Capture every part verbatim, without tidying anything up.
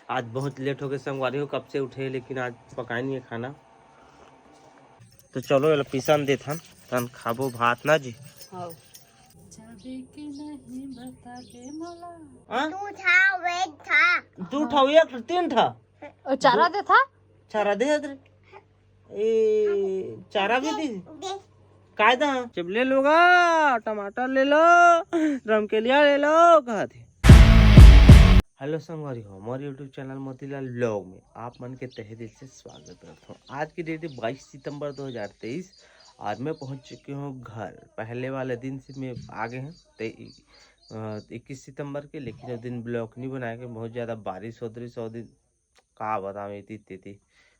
आज बहुत लेट हो गए संगवारी हो, कब से उठे लेकिन आज पकाए नहीं है खाना। तो चलो एला पीसन देथन, तन खाबो भात ना जी। हाँ। हाँ? तू उठाओ, एक था। दू ठा, एक ठा, तीन ठा। ओ, चारा दे था? चारा दे हत रे। ए, चारा भी दी। काय दा? जब ले लोगा, टमाटर ले लो, रमकेलिया ले लो, कहत हे। हेलो संगवारी हो, हमारे YouTube चैनल मोतीलाल व्लॉग में आप मन के तहे दिल से स्वागत करता हूँ। आज की डेट है बाईस सितंबर दो हज़ार तेईस और मैं पहुँच चुके हूँ घर। पहले वाले दिन से मैं आ गए हैं ते-, अ, इक्कीस सितंबर के, लेकिन उस दिन व्लॉग नहीं बनाए गए, बहुत ज़्यादा बारिश होत रही, सौ दिन का बताऊँ, इति इति।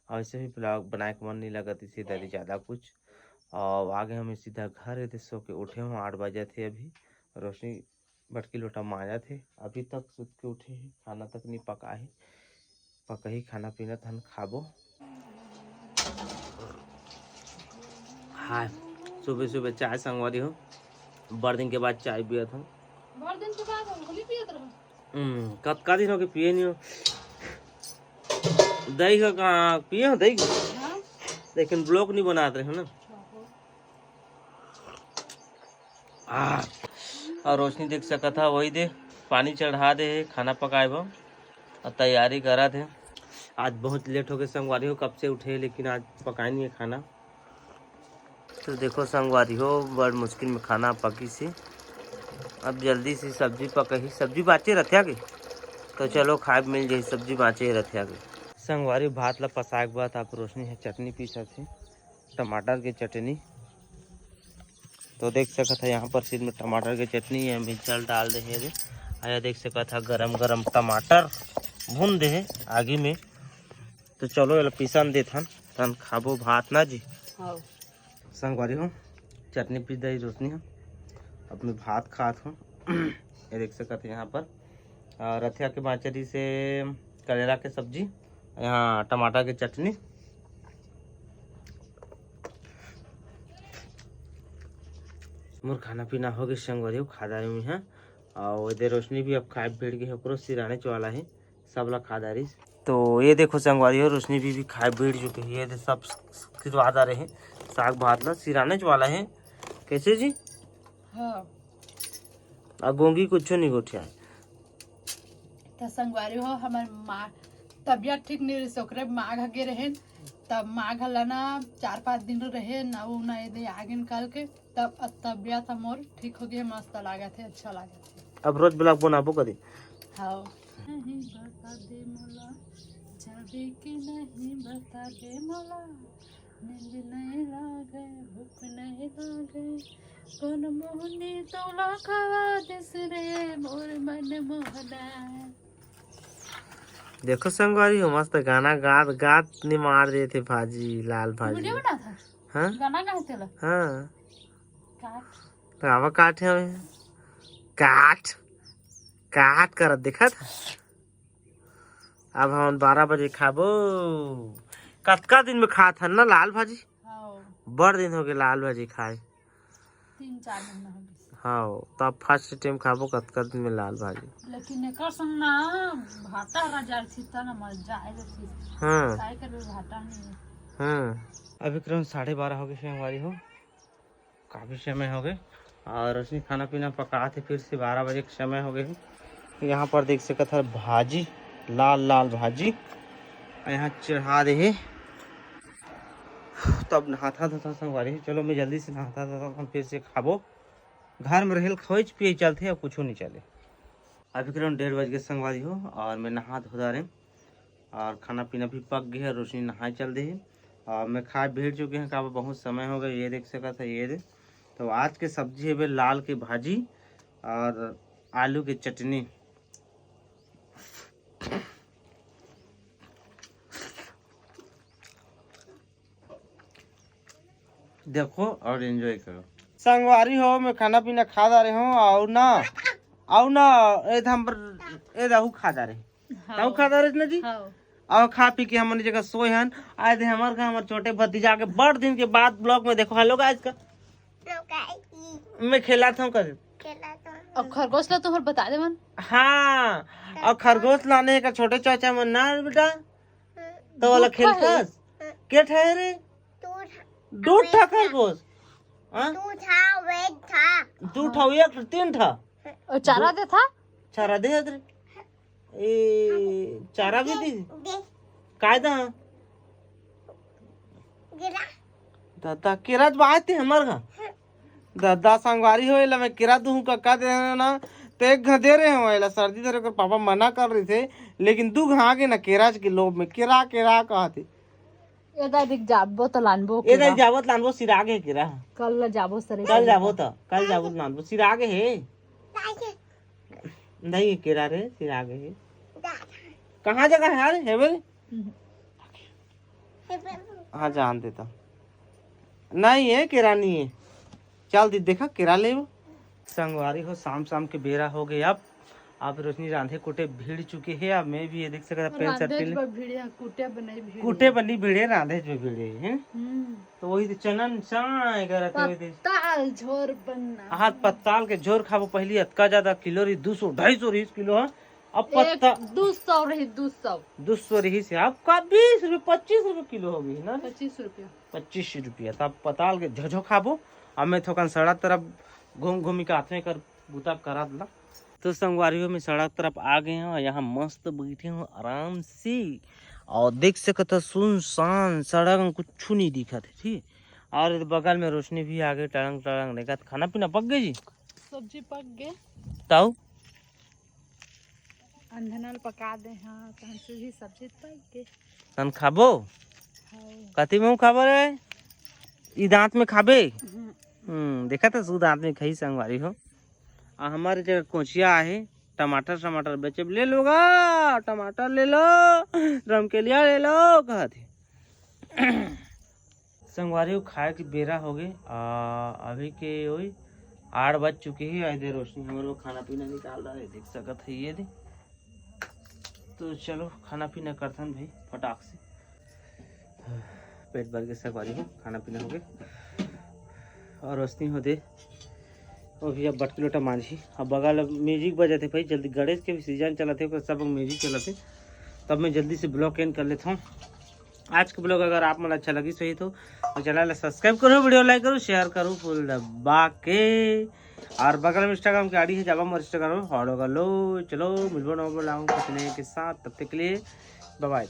और वैसे भी व्लॉग बनाए के मन नहीं लगत, इसी दरी ज़्यादा कुछ। और आ गए हम सीधा घर, ये सो के उठे हूँ, आठ बजे थे अभी। रोशनी बटकी लोटा मांजा थे, अभी तक सुत के उठे है, खाना तक नहीं पका है। पकही खाना पीना तहन खाबो। हाय, सुबह सुबह चाय संगवारी हो, बड़ दिन के बाद चाय पियत हूँ। बड़ दिन के बाद हम नहीं पियत रहो। हम्म, कतका दिन हो गए पिए नहीं हो। दही का कहाँ पिए हो दही का? हाँ। लेकिन ब्लॉग नहीं बनाते रहे हो ना। आ, और रोशनी देख सकत हा, वही दे पानी चढ़ा दे हे खाना पकाए बर और तैयारी करत हे। आज बहुत लेट हो गए संगवारी हो, कब से उठे लेकिन आज पकाए नहीं है खाना। तो देखो संगवारी हो, बड़ मुश्किल में खाना पकी से। अब जल्दी से सब्जी पकही, सब्जी बाचे रथे आगे, तो चलो खाए मिल जाही, सब्जी बाचे रथे आगे। संगवारी भात ला पसाए के बाद आप रोशनी है चटनी पीसत हे, टमाटर के चटनी। तो देख सकत है यहाँ पर सिर में टमाटर के चटनी है, मिर्चा डाल दे हे रे। आया देख सकत है गरम गरम टमाटर भून दे हे आगी में। तो चलो एला पीसन देथन, तन खाबो भात ना जी। हाँ। संगवारी हो, चटनी पीस दे रोशनी है, अब मैं भात खात हूँ। ये देख सकत है यहाँ पर और रथिया के बाचरी से करेला के सब्जी, यहाँ टमाटर के चटनी। मोर खाना पीना हो गए संगवारी हो, खा डारे हुई हैं। और इधर रोशनी भी अब खाए बैठ गई है, ओकरो सिराने वाला है, सब ला खा डारिस। तो ये देखो संगवारी हो, रोशनी भी, भी खाए बैठ चुकी है, ये दे सब सिरवा डारे हैं, साग भात ला सिराने वाला है। कैसे जी? हाँ। आ गोंगी कुछ नहीं गोठिया। त संगवारी हो, हमर माँ तबियत ठीक नहीं रहिस, ओकरे माँ घर गे रहेन। तब माँ घर ला ना चार पाँच दिन रहेन, उ ना एदे आगे निकाल के, तब अब तबियत हमर ठीक हो गई, मस्त लागत है, अच्छा लागत है। अब रोज ब्लॉग बनाबो कदी। हाँ। नहीं बता दे मोला, जाबे के नहीं बता दे मोला। नींद नहीं लागे, भूख नहीं लागे, कौन मोहनी तोला खवा दिस रे मोर मन मोहना। देखो संगवारी हो, मस्त गाना गात गात निमार देथे भाजी, लाल भाजी। वीडियो बना था? हाँ? गाना गाए तेला? हाँ। काट। तो आवा काट है हमें। काट। काट करत देखत। अब हमन बारह बजे खाबो। कतका दिन में खात हन ना लाल भाजी? हाँ। बड़ दिन हो गए लाल भाजी खाए। तीन चार महीना हो गए। हाँ, तब फर्स्ट टाइम खाबो कतका दिन में लाल भाजी। लेकिन एकर संग ना भाटा हरा जाए थी, त ना मजा आए जाती। हाँ। काय करबे भाटा नहीं। हाँ। अभी करीबन साढ़े बारह हो गए संगवारी हो। काफ़ी समय हो गए और रोशनी खाना पीना पकात हे, फिर से बारह बजे के समय हो गए। यहाँ पर देख सकत हर भाजी, लाल लाल भाजी, और यहाँ चढ़ा दे हे। तब नहाता धोता संगवारी, चलो मैं जल्दी से नहाता धोता हूँ, फिर से खाबो। घर में रहेल खोज पिए चलते, अब कुछ नहीं चले। अभी करीबन डेढ़ बज के संगवारी हो और मैं नहा धो डारे और खाना पीना भी पक गए है। रोशनी नहाए चल दे है और मैं खाए बैठ चुके हैं, काबर बहुत समय हो गया। ये देख सकत है, ये दे। तो आज के सब्जी है बे लाल के भाजी और आलू के चटनी। देखो और एंजॉय करो। संगवारी हो, मैं खाना पीना खा डारे हूँ। आओ ना, आओ ना, ए तो हम पर, ए दाहू खा डारे। हाँ। ताऊ खा डारे ना जी? हाँ। और खा पी के हमन जगह सोए हन। आए थे हमारे घर, हमारे छोटे भतीजा के बड़ दिन के बाद ब्लॉग में देखो। हेलो गाइस का। हेलो गाइस। मैं खेला था कर। खेला था। अब खरगोश ला तुमन बता दे मन। हाँ, अब खरगोश लाने का छोटे चाचा मन ना बेटा, तो वाला खेलथस। के ठा हे रे? दू ठा खरगोश। हाँ? दू ठा, एक ठा। दू ठा, एक ठा, तीन ठा। अउ चारा देथा? चारा दे रे। ए, चारा भी दी। दे। काय दा? गिरा। दादा, केरा बात हे हमर घर। दादा, संगवारी हो, एला मैं केरा दूहूं कका दे रहे ना, तो एक घा दे रहे हो एला, सर्दी धरे कर पापा मना कर रहे थे, लेकिन दू घा आगे ना केरा के लोभ में, केरा, केरा कहते। ए दादी, जाबो तो लानबो ए दादी, केरा। जाबो तो लानबो, सिरागे केरा। कल ला जाबो सरे कल सरे जाबो का। तो, कल जाबो तो लानबो, सिरागे हे। नहीं, केरा रे, सिरागे हे। कहाँ जगह है यार, हेबे? हम्म। हाँ, जान देता। नहीं है, केरा नहीं है। चल दी, देखा, केरा ले। संगवारी हो, शाम शाम के बेरा हो गए। अब आप रोशनी रांधे कुटे भिड़ चुके हैं। अब मैं भी ये देख सकता, पैंट शर्ट रांधे पहन बर भिड़े हैं, कुटे बर नहीं भिड़े। कुटे बर नहीं भिड़े, रांधे जो भिड़े हैं। हम्म। तो वही तो चनन चाय करत हे, वही तो। पत्ताल झोर बनना। हाँ, पत्ताल के झोर खाबो। पहली अतका ज्यादा किलो रही, दो सौ, ढाई सौ रही किलो, हाँ। अब एक, पत्ता दो सौ रही, दो सौ। दो सौ रही से अब का बीस रुपये, पच्चीस रुपये किलो हो गई ना। पच्चीस रुपया। पच्चीस रुपया। तब पताल के झोझो खाबो। अब मैं थोकन सड़क तरफ घूम घूमी के आथने कर बुता करत ला। तो संगवारी हो, मैं सड़क तरफ आ गए हूँ। यहाँ मस्त बैठे हूँ आराम से, और देख सकत हो सुनसान सड़क में कुछ नहीं दिखत है, ठीक। और बगल में रोशनी भी आ गई, टड़ंग टड़ंग देखत। खाना पीना पक गए जी? सब्जी पक गए। ताऊ? अंधनल पका दे, हाँ, तहन से भी सब्जी पक गए। तहन खाबो? हाँ। कथी में खाबो रे? ई दांत में खाबे? हम्म। हम्म, देखा तो सू दांत में खाई संगवारी हो। आ हमारे जगह कोचिया आहे, टमाटर, टमाटर बेचे, ले लो गा, टमाटर ले लो, रमकेलिया ले लो, कहत हे। संगवारी हो, खाए के बेरा हो गए। आ, अभी के वही आठ बज चुके हैं। आ दे रोशनी हमर वो खाना पीना निकाल रहा है, देख सकत है ये दे। तो चलो खाना पीना करथन भाई फटाक से। पेट भर के संगवारी हो, खाना पीना हो गए। और रोशनी हो दे, वो भी अब बटकी लोटा मांझी। अब बगल अब म्यूजिक बजत हे भाई, जल्दी गणेश के भी सीजन चलत हे, ओकर सब म्यूजिक चलत हे। तब मैं जल्दी से ब्लॉग एंड कर लेता हूँ। आज के ब्लॉग अगर आप मन अच्छा लगी सही तो, तो चैनल ला सब्सक्राइब करो, वीडियो लाइक करो, शेयर करो फुल दबा के। और बगल में इंस्टाग्राम के आईडी है, जाबा मोर इंस्टाग्राम में फॉलो कर लो। चलो मिलबो नवा ब्लॉग कुछ नए के साथ, तब तक के लिए बाय बाय।